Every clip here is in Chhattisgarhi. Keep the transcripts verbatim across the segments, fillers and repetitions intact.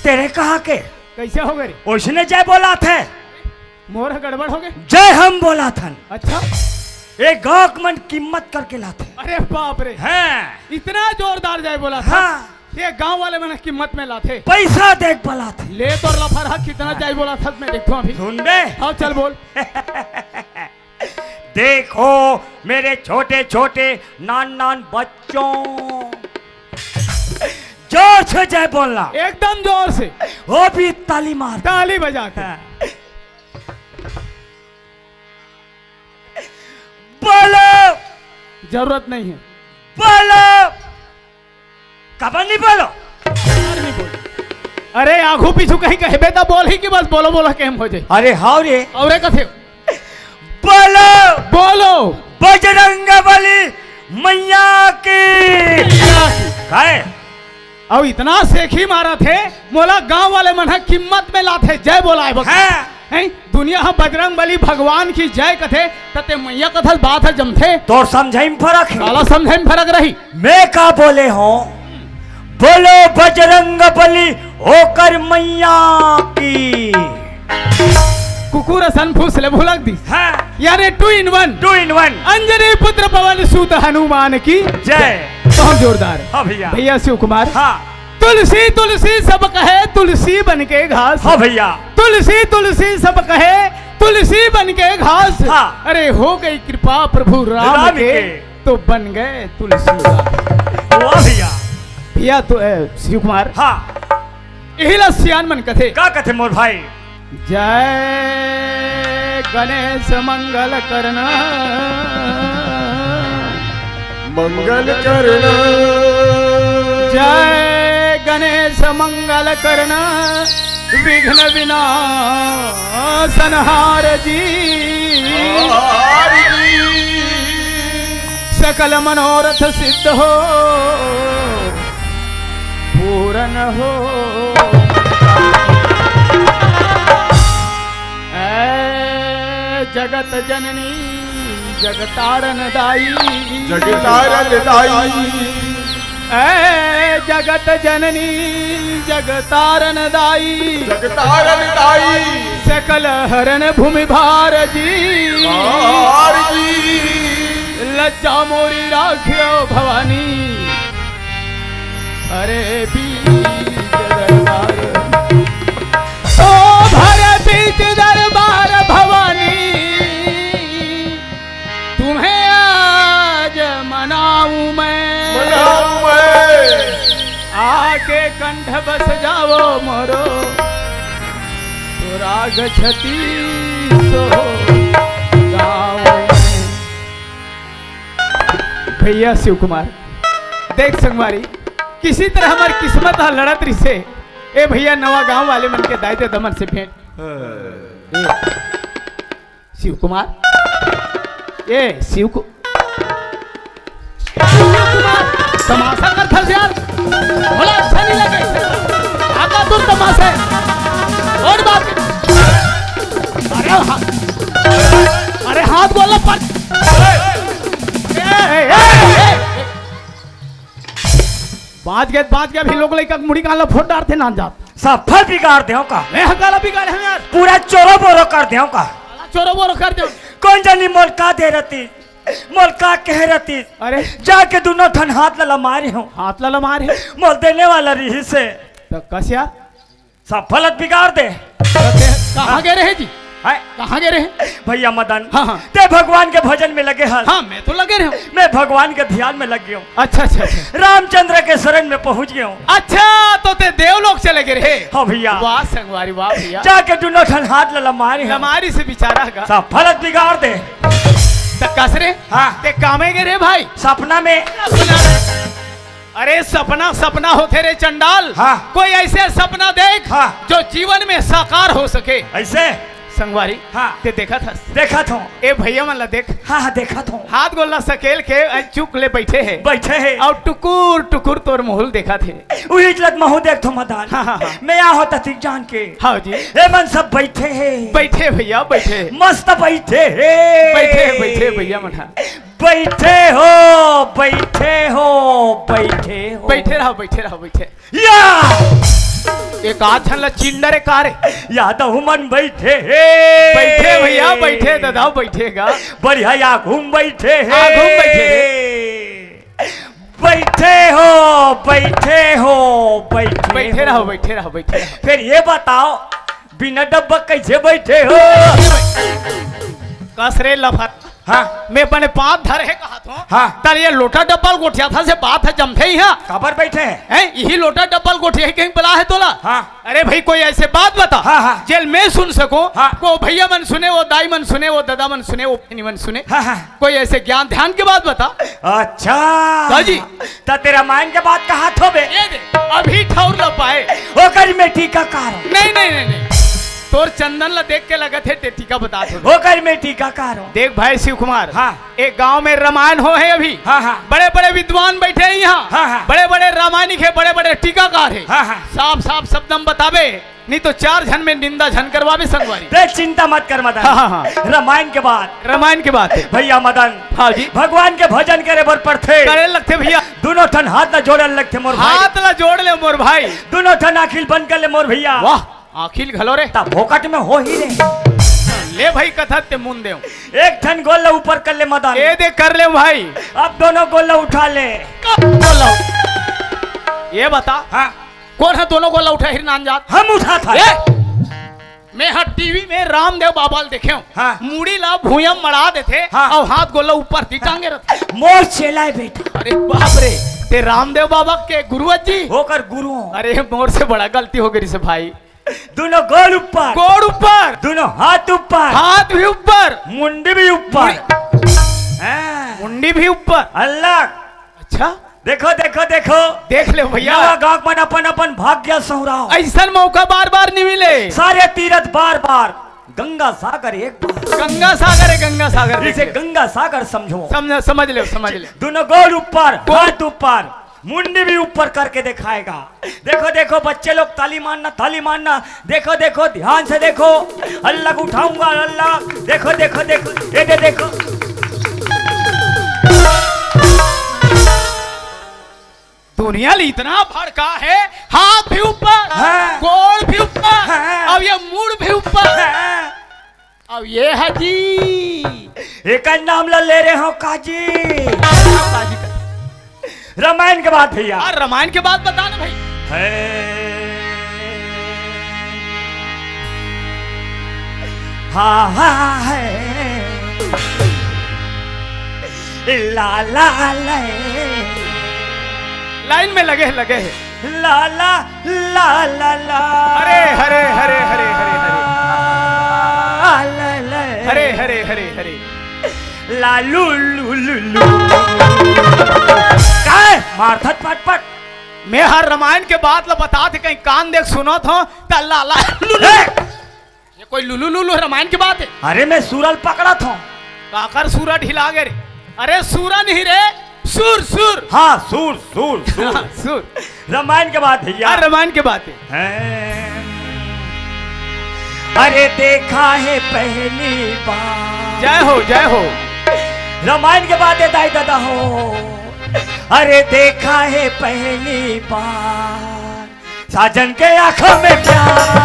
तेरे कहाँ के? कैसे हो गए? उसने जय बोला थे। मोर ह गड़बड़ हो गए। जय हम बोला थन। अच्छा। ये गाँव के मन कीमत करके लाथे। अरे बाप रे। हैं। इतना जोरदार जय बोला था। हाँ। ये गाँव वाले मन कीमत में लाथे। पैसा देख बोला थे। ले तोर लफर हा, कितना जय बोला था मैं देखो अभी। सुन बे। हाँ, चल बोल। देखो मेरे छोटे छोटे नान नान बच्चों, जोर से जय बोलना। एकदम जोर से। वो भी ताली मार। ताली बजा के। हाँ। बोलो। जरूरत नहीं है। बोलो। कबर नहीं बोलो। अरे आगू पीछू कहीं कहबे त बोल ही कि बस बोलो बोलो केम हो जाए। अरे हाव रे। और कथे बोलो। बोलो। बजरंग बली मैया की। मैया की। काय? अउ इतना सेखी मारा थे, मोला गांव वाले मन ह कीमत में लाथे, जय बोलाए बता। हाँ। हैं? दुनिया ह बजरंग बली भगवान की जय कथे, त ते मैया कथस बात ह जमथे। तोर समझई में फरक हे। काला समझई में फरक रही। मैं का बोले हों? बोलो बजरंग बली ओकर मैया की। कुकुर असन फुस ले भुलक दिस। हाँ। यानी two in one। Two in one। Anjani पुत्र पवन सुत हनुमान की जय। बहुत जोरदार। हाँ भैया। भैया शिव कुमार। हाँ। तुलसी तुलसी सब कहे, तुलसी बन के घास। हाँ भैया। तुलसी तुलसी सब कहे, तुलसी बन के घास। हाँ। अरे हो गई कृपा प्रभु राम राम के, के। तो बन गए तुलसीदास। वाह भैया। भैया तो, ए, शिव कुमार। हाँ। इही ला सियान मन कथे। का कथे मोर भाई? जय गणेश मंगल करना। मंगल करना। जय गणेश मंगल करना, विघ्न विनाशनहार जी। हार जी। सकल मनोरथ सिद्ध हो, पूरन हो। ए जगत जननी जगतारन दाई। जगतारन दाई। ए जगत जननी जगतारन दाई। जगतारन दाई। सकल हरन भूमि भार जी। भार जी। लज्जा मोरी राखियो भवानी। अरे बीच दरबार, ओ भरे बीच दरबार भवानी, तुम्हें आज मनाऊं मैं। मनाऊं मैं। आके कंठ बस जाओ मोरो, तो राग छतीसो गाऊं मैं। भैया शिव कुमार, देख संगवारी, किसी तरह हमर किस्मत ह लड़त रिसे। ए भैया, नवा गांव वाले मन के दाई ददा मन से भेंट। ए, शिव कुमार, ए शिव कु-, शिव कुमार, तमाशा करथस यार, भला अच्छा नहीं लगे। आका तू तमाशा है। और बात, अरे हा-, अरे हाथ बोलना पर, ए, ए, ए, ए, ए। बाज गए, बाज गए, अभी लोग लइका के मुड़ी कान ला फोड़ डारथे नान जात। सफल बिगाड़ देव का? मैं हकाला बिगाड़े हंव यार। पूरा चोरो बोरो कर देव का? साला चोरो बोरो कर देव। कौन जानी मोल का दे रहती, मोल का कह रहती। अरे। जाके दोनों ठन हाथ ला लमारे हो। हाथ ला लमारे? मोल देने वाला रही से। तो कस यार? सफल बिगाड़ दे। कहाँ गए रहे जी? हैं? कहाँ गए रहे? भैया मदन, हाँ, हाँ। ते भगवान के भजन में लगे हस। हाँ, मैं तो लगे रहे हूँ। मैं भगवान के ध्यान में लग गया हूँ। अच्छा, अच्छा, अच्छा। रामचंद्र के शरण में पहुँच गया हूँ। अच्छा, तो ते देवलोक चले गए रहे? हाँ भैया। वाह संगवारी, वाह भैया। जाके दोनों ठन हाथ ला लमारी हूँ। लमारी से बेचारा का। सफल बिगाड़ दे। तो कस रे? हाँ। ते कामे गए रे भाई? सपना में। अरे सपना सपना होथे रे चंडाल। हाँ। कोई ऐसे सपना देख, हाँ। जो जीवन में साकार हो सके। ऐसे? संगवारी, हाँ। ते देखत हस? देखत हूँ। ए भैया मन ला देख। हाँ, हाँ, देखत हूँ। हाथ गोड़ ला सकेल के अ चुक ले बैठे हे। बैठे हे। अउ टुकुर टुकुर तोर मुहूँ ल देखत हे। उही इज्जत महू देखथो मदान। हाँ, हाँ, हाँ। मैं आ होता ठीक जान के। हाँ जी। ए मन सब बैठे हे। बैठे भैया, बैठे। मस्त बैठे हे। बैठे, बैठे भैया मन हा। बैठे हो, बैठे हो, बैठे हो। बैठे रहो, बैठे रहो, बैठे। या! एक आध झन ला चिन डरे का रे? यादव मन बइठे हे। बइठे भइया, बइठे ददा, बइठे गा। बढ़िया आघू म बइठे हे। आघू म बइठे हे। बइठे हो, बइठे हो, बइठे बइठे हो। रहो, बइठे रहो, बइठे रहो। फेर ये बताव, बिना डब्बा कइसे बइठे हो? कस रे लफर। हाँ। मैं बने पाँव धरे हे कहत हँव। हाँ। तले ये लोटा डब्बा ल गोठियाथस, बात ह जमथे इहाँ। काबर बइठे हे? हैं? इही लोटा डब्बा ल गोठियाही कहिके बलाय हे तोला। हाँ। अरे भई, कोई अइसे बात बता, हाँ, हाँ। जेला मैं सुन सकँव, हाँ। ओ भइया मन सुने, ओ दाई मन सुने, ओ ददा मन सुने, ओ बहिनी मन सुने। हाँ, हाँ। कोई अइसे ज्ञान ध्यान के बात बता। अच्छा। हाँ जी। त तें रामायण के बात कहत हस बे? ये दे, अभी ठउर ल पाए। ओकर में टीका का हे? नहीं, नहीं, नहीं, नहीं। तोर चंदन ला देख के लगत हे, तें टीका बतात होबे। ओकर में टीका का हे? देख भाई शिव कुमार, हाँ। एक गांव में रामायण होहे अभी। हाँ, हाँ। बड़े-बड़े विद्वान बइठे हे इहाँ। हाँ, हाँ। बड़े-बड़े रामायणिक हे, बड़े-बड़े टीकाकार हे। हाँ, हाँ। साफ-साफ शब्द म बताबे, नहीं तो चार झन में निंदा झन करवाबे संगवारी। तें चिंता मत कर मदन। हाँ, हाँ, हाँ। रामायण के बात। रामायण के बात हे। भइया मदन। हाँ जी। भगवान के भजन करे बर पड़थे। करे लगथे भइया। दूनों ठन हाथ ला जोड़े लगथे मोर भाई। हाथ ला जोड़ ले मोर भाई। दूनों ठन आँखी ल बंद कर ले मोर भइया। वाह। आँखी ल घलो रे। त फोकट में होही रे। ले भाई कथस तें मुन देव। एक ठन गोड़ ल ऊपर कर ले मदन। ए दे कर ले भाई। अब दूनों गोड़ ल उठा ले। कब बोलो? ये बता। हाँ। कोन ह दूनों गोड़ ल उठाही रे नानजात? हम उठाथन। ए! मैं ह टीवी में रामदेव बाबा ल देखेंव। हाँ। मुड़ी ला भुइयाँ म मड़ा देथे हाँ। अउ हाथ गोड़ ल ऊपर ती टांगे रथे। मोर चेला हे बेटा। अरे बाप रे, तें रामदेव बाबा के गुरु अस जी? ओकर गुरु हँव। अरे मोर से बड़ा गलती हो गे रिहिसे भाई। दूनों गोड़ ऊपर। गोड़ ऊपर। दूनों हाथ ऊपर। हाथ भी ऊपर। मुंडी भी ऊपर। मुंडी हाँ। मुंडी भी ऊपर। अलग। अच्छा। देखो, देखो, देखो। देख ले भइया। नवा गाँव मन अपन अपन भाग्य संवराव। अइसन मौका बार-बार नइ मिले। सारे तीरथ बार-बार। गंगा सागर एक बार। गंगा सागर हे, गंगा सागर, इसे देख ले। गंगा सागर समझो। समझ, समझ ले, समझ ले। दूनों गोड़ ऊपर, गोड़ हाथ ऊपर। मुंडी भी ऊपर करके दिखाएगा। देखो, देखो, बच्चे लोग ताली मारना, ताली मारना। देखो, देखो, ध्यान से देखो। अलग उठाऊंगा, अलग। देखो, देखो, देखो, ये दे देखो। दुनिया ल इतना भड़का हे, हाथ भी ऊपर, हाँ। गोड़ भी ऊपर, हाँ। अब ये मुड़ भी ऊपर। हाँ। अब ये ह जी। एकर नाम ल ले रहे हो काजी। रामायण के बात भइया। हाँ, रामायण के बात बता ना भाई। है। हाँ, हाँ, है। ला, ला, ले। लाइन में लगे हे, लगे हे। ला, ला, ला, ला, ला। हरे, हरे, हरे, हरे, हरे, हरे। ला, ला, ला। हरे, हरे, हरे, हरे। ला, लू, लू, लू, लू। काय? मारथस पट, पट। मैं ह रामायण के बात ल बतात हँव, कहीं कान दे के सुनत हस, त ला, ला, लू, लू। ए! ये कोई लुलु लुलु रामायण के बात हे? अरे मैं सूरा ल पकड़त हँव। काकर सूरा ढिला गे रे? अरे सूरा नहीं रे, सुर, सुर। हाँ, सुर, सुर, सुर। सुर। रामायण के बात भइया। हाँ, रामायण के बात हे। हैं। अरे देखा है पहली बार। जय हो, जय हो। रामायण के बात हे दाई ददा हो। अरे देखा है पहली बार। साजन के आँखों में प्यार।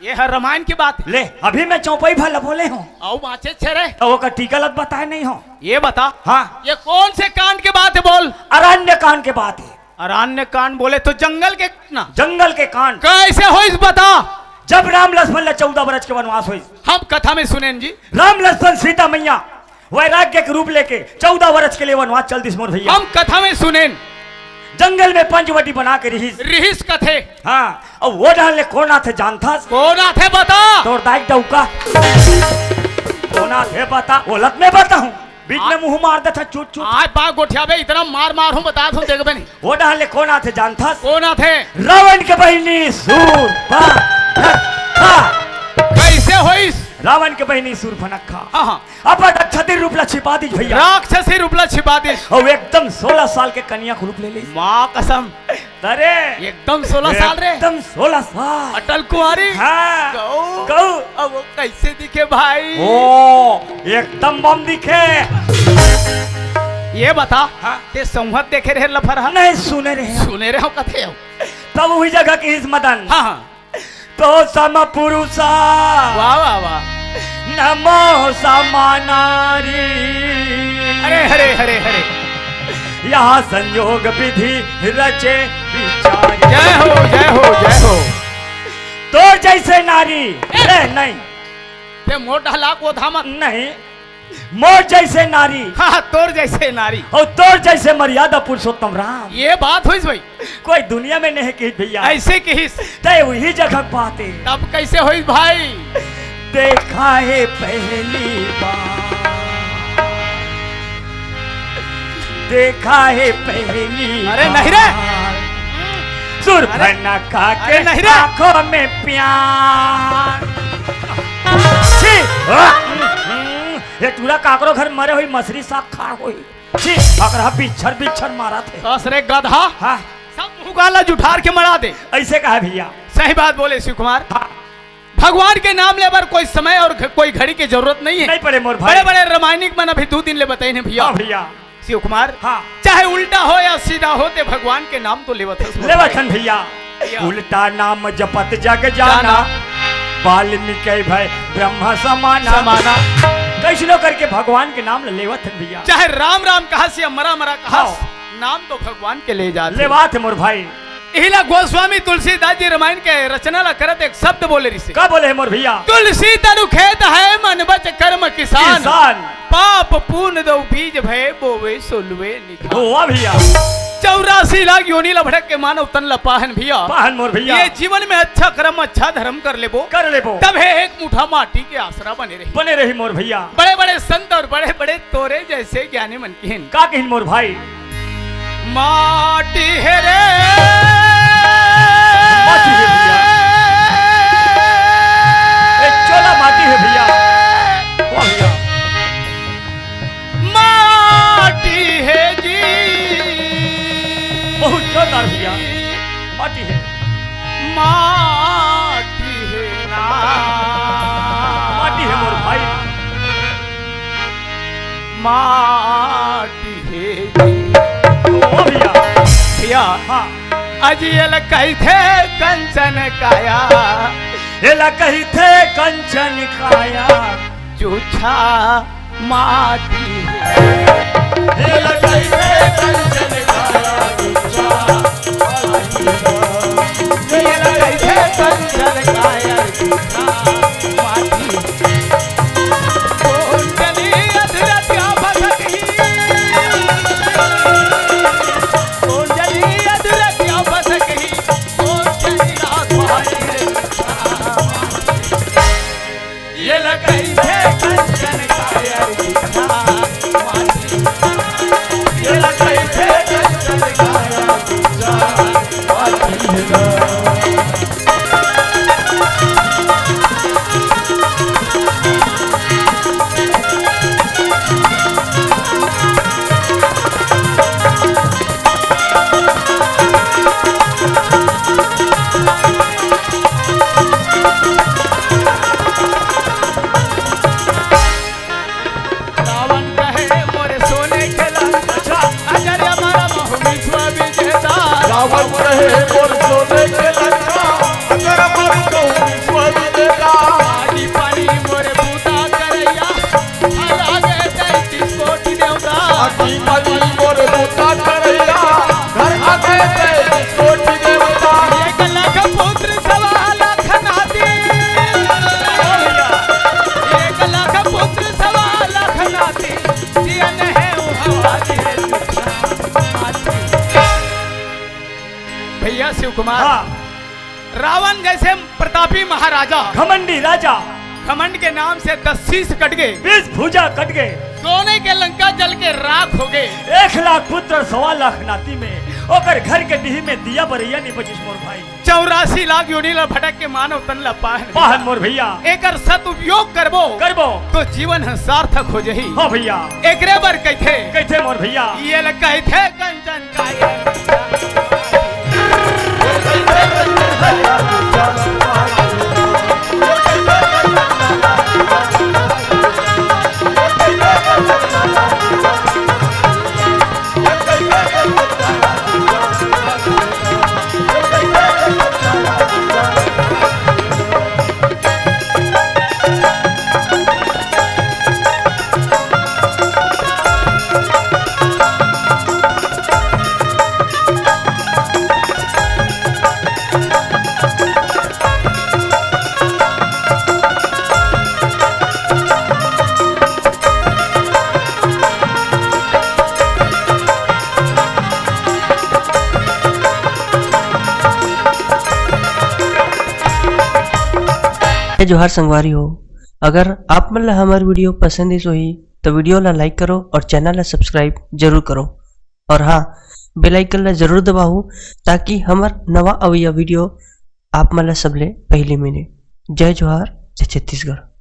ये ह रामायण के बात हे। ले, अभी मैं चौपाई भला बोले हँव। अउ बाँचे छे रे। त ओकर टीका ल त बताय नइ हँव। ये बता। हाँ। ये कौन से कांड के बात हे बोल? अरण्य कांड के बात हे। अरण्य कांड बोले तो जंगल के ना। जंगल के कांड। कइसे होइस बता? जब राम लक्ष्मण ला चौदह बरस के वनवास होइस। हम कथा में सुनेन जी। राम लक्ष्मण सीता मैया वैराग्य के रूप लेके चौदह बरस के लिए वनवास चल दिस मोर भइया। हम कथा में सुनेन। जंगल में पंचवटी बना के रिहिस। रिहिस कथे। हाँ, अउ वो डहर ले कोन आथे जानथस? कोन आथे बता? तोर दाई डउका। कोन आथे बता? ओला त मैं बताहूँ। बीच में हाँ। मुँह मार देथस, चुट, चुट। आज बाग गोठियाबे, इतना मार मारहूँ, बतात हँव, देखबे नहीं। वो डहर ले कोन आथे जानथस? कोन आथे? रावण के बहिनी सूर्पनखा। कइसे होइस? रावण के बहिनी सूर्पनखा। हाँ, हाँ। अपन राक्षसी रूप ला छिपा दिस भइया। राक्षसी रूप ला छिपा दिस। अउ एकदम सोलह साल के कनिया के रूप ले लिस। माँ कसम। अरे, एकदम सोलह साल रे। एकदम सोलह साल। अटल कुंवारी। हाँ। गऊ। गऊ। अब वो कैसे दिखे भाई? ओ, एकदम बम दिखे। ये बता, हाँ। ते संवत देखे रहे लफर हा? नहीं, सुने रहे हो। सुने रहे हो कथे हो? तब वही जगह की इस मदन। हाँ, हाँ। तो सम पुरुषा। वाह, वाह, वाह। नमो समानारी। अरे, हरे, हरे, हरे। यहाँ संयोग विधि रचे विचारी। जय हो, जय हो, जय हो। तोर जैसे नारी, ए! ए, नहीं। ते मोर डहला को धामत। नहीं। मोर जैसे नारी। हाँ, तोर जैसे नारी। और तोर जैसे मर्यादा पुरुषोत्तम राम। ये बात होइस भाई। कोई दुनिया में नहीं कहिस भैया। ऐसे कहिस। तय वही जगह पाते। तब कैसे होइस भाई? देखा है पहली बार। देखा है पहली अरे नहीं रे। बार। सुर्पनखा अरे के नहीं रे। आंखों में प्यार। छी। ये टूरा काकरो घर मरे हुई मछरी साग खा हुई। छी, अगर बिच्छर बिच्छर मारा थे। कस रे गधा। हाँ। सब मुंह गाला जुठार के मरा दे। ऐसे कहा भैया। सही बात बोले शिव कुमार। हाँ। भगवान के नाम ले बर कोई समय और घ-, कोई घड़ी की जरूरत नहीं है। नहीं पड़े मोर भाई। बड़े-बड़े रामायणिक मन अभी दो दिन ले बताइन भैया। हाँ भैया। शिव कुमार, हाँ। चाहे उल्टा हो या सीधा हो, ते भगवान के नाम तो लेवत हस मोर लेवत भाई। हन भैया। भैया। उल्टा नाम जपत जग जाना, जाना। वाल्मीकि भय ब्रह्म समाना। समाना। कैसनो करके भगवान के नाम ल लेवत हन भैया। चाहे राम राम कहस या मरा मरा कहस, हाँ। नाम तो भगवान के ले जात हे। लेवात हे मोर भाई। इहिला गोस्वामी तुलसीदास जी रामायण के रचना ला करत एक शब्द बोले रिहिसे। का बोले हे मोर भैया? तुलसी तनु खेत है, मन बच कर्म किसान। किसान। पाप पुण्य दो बीज भय, बोवे सोलवे निधान। वाह भैया। चौरासी लाख योनि ला भटक के मानव तन ला पाहन भैया। पाहन मोर भैया। ये जीवन में अच्छा कर्म, अच्छा धर्म कर लेबो। कर लेबो। तभे एक मुठा माटी के आसरा बने रही। बने रही मोर भैया। बड़े-बड़े संत और बड़े-बड़े तोरे जैसे ज्ञानी मन किहिन। का किहिन मोर भाई? माटी हे रे। माटी हे भैया। ए, चोला माटी हे भैया। वाह भैया। माटी हे जी। बहुत जोरदार भैया। माटी हे। माटी हे ना। माटी हे मोर भाई। माटी हे जी। ओ भैया। भैया। हाँ। अजी एला कहिथे कंचन काया। एला कहिथे कंचन काया। जूठा माटी हे। एला कहिथे कंचन काया, जूठा माटी हे। एला कहिथे कंचन काया, जूठा माटी हे। कोन जनी अधरतिया भसकही। कोन जनी अधरतिया भसकही। कोन जनी रात भारी रे। एला कहिथे कंचन काया जूठा माटी। एला कहिथे कंचन काया जूठा माटी। रावण कहे मोर सोने के लंका। अच्छा। अजर अमर महु विश्व विजेता। रावण कहे मोर सोने के लंका। अजर अमर महु विश्व विजेता। आगी पानी मोर बूता करैया। लागे तैंतीस कोटि देवता। आगी पानी मोर बूता करैया। घर आगे तैंतीस कोटि देवता। एक लाख पुत्र सवा लाख नाती। एक लाख पुत्र सवा लाख नाती। जियन हे उहाँ वाली रे। भैया शिव कुमार। हाँ। रावण जैसे प्रतापी महाराजा, घमंडी राजा। घमंड के नाम से दस शीश कट गए। बीस भुजा कट गए। सोने के लंका जल के राख हो गए। एक लाख पुत्र सवा लाख नाती में ओकर घर के डीही में दिया बरैया नहीं बचिस मोर भाई। चौरासी लाख योनि ला भटक के मानव तन ला पाहन। पाहन मोर भैया। एकर सदुपयोग करबो। करबो। तो जीवन ह सार्थक हो जही। हाँ भैया। एकरे बर कहिथे। कहिथे मोर भैया। एला कहिथे कंचन काया। जोहार संगवारी हो, अगर आप मन ला हमर video पसंद आइस होही, तो video ला like करो और channel ला subscribe जरूर करो। और हाँ, bell icon ला जरूर दबाओ, ताकि हमर नवा अवइया video आप मन ला सबले पहले मिले। जय जोहार, जय छत्तीसगढ़।